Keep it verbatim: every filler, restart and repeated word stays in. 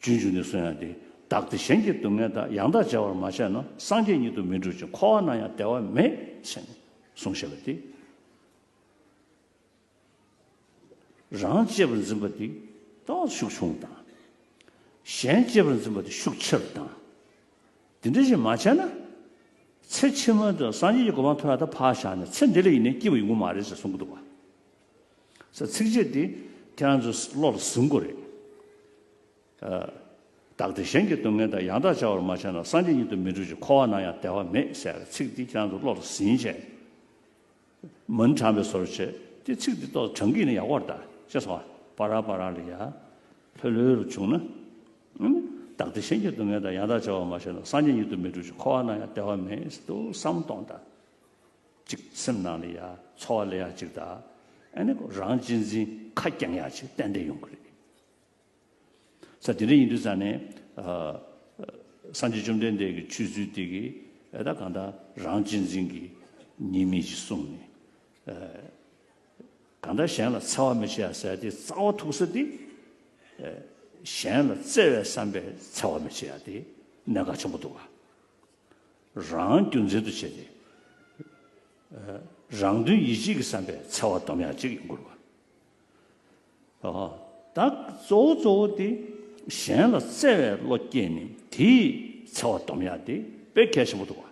རྒྱུན་འཇུག་ནས་གསུང་ཡག་དེ། བདག་དེ་གཞན་གྱི་སྡུག་བསྔལ་དག་ཡང་དག་བྱ་བར་མ་བྱས་ན། སངས་རྒྱས་ཉིད་དུ་མི་འགྲུབ་ཅིང་། འཁོར་བ་ན་ཡང་བདེ་བ་མེད། ཅེས་གསུངས་བཞག་པ་དེ། རང་གཅེས་པར་འཛིན་པ་དེ་ཏོག་ཤུགས་ཆུང་དང་། གཞན་གཅེས་པར་འཛིན་པ་དེ་ཤུགས་ཆེར་དང་། དེ་འདྲ་ཞིག་མ་བྱས་ན། ཚེ་ཕྱི་མ་དུ་སངས་རྒྱས་ཀྱི་གོ་འཕང་ཐོབ་ཡག་ད་ཕར་བཞག་ནས་ཚེ་འདི་ལ་ཡིན་ནའི་སྐྱིད་པ་ཡོང་གི་མ་རེད་ཟེར་གསུང་གི་འདུག་བ། ས་ཚིགས་བཅད་འདི་ཁྱེད་རང་ཚོ་བློ་ལ་ཟིན་དགོས་རེད། བདག་དེ་གཞན་གྱི་སྡུག་བསྔལ་དག་ཡང་དག་བྱ་བར་མ་བྱས་ན། སངས་རྒྱས་ཉིད་དུ་མི་འགྲུབ་ཅིང་། འཁོར་བ་ན་ཡང་བདེ་བ་མེད་ཟེར་ཚིག་འདི་ཁྱེད་རང་ཚོ་བློ་ལ་ཟིན་བྱས། མུན་དྲངས་པའི་བཟོ་འདྲ་བྱས་ཏེ་ཚིག་འདི་ཏོག་དྲང་གི་ཡིན་ན་ཡག་པོ་རེད་ད་ཅེས་སོ། བར་བར་ལ་ཡ། ལྷོད་ལྷོད་རུ་བྱུང་ན། བདག་དེ་གཞན་གྱི་སྡུག་བསྔལ་དག་ཡང་དག་བྱ་བར་མ་བྱས་ན། སངས་རྒྱས་ཉིད་དུ་མི་འགྲུབ་ཅིང་། འཁོར་བ་ན་ཡང་བདེ་བ་མེད་ཟེར་དུ་བསམ་གཏོང་དང་། གཅིག་སེམས་ནང་ལ་ཡ་ཚོར་བ་སླེབས་ཡག་གཅིག་དང་། ཨ་ནི་རང་གཅེས་འཛིན་ཁ་བསྐྱང་ཡག་གཅིག་ཏན་ཏན་ཡོང་གི་རེད། ས་དེ་འདྲ་ཡིན་དུས་ཙང་ནས། ཨ། སངས་རྒྱས་བཅོམ་ལྡན་འདས་ཀྱི་ཆོས་ཚུལ་དེ་གིས་ཨེ་ད་གང་ལྟར་རང་གཅེས་འཛིན་གྱི་ཉེས་དམིགས་ཤིག་གསུངས་ནས། ཨ། གང་ལྟར་གཞན་ལ་འཚེ་བ་མི་བྱེད་ཡ་ཟེར་ཡ་དེ་རྩ་བ་ཐུག་ས་དེ། ཨ། གཞན་ལ་བརྩེ་བའི་བསམ་པས་འཚེ་བ་མི་བྱེད་ཡ་དེ་གནད་འགག་ཆེན་པོ་འདུག་ག། རང་རྒྱུ་མཚན་དུ་བྱས་ཏེ། ཨ། རང་དོན་ཡིད་བྱེད་ཀྱི་བསམ་པས་འཚེ་བ་སྡོམ་ཡག་ཅིག་ཡོང་དགོས་རེད་བ། ཨོ། ད་གཙོ་བོ་གཙོ་བོ་དེ་གཞན་ལ་བརྩེ་བའི་བློ་སྐྱེས་ནས་དེས་འཚེ་བ་སྡོམ་ཡག་དེ་དཔེ་གལ་ཆེན་པོ་འདུག་བ།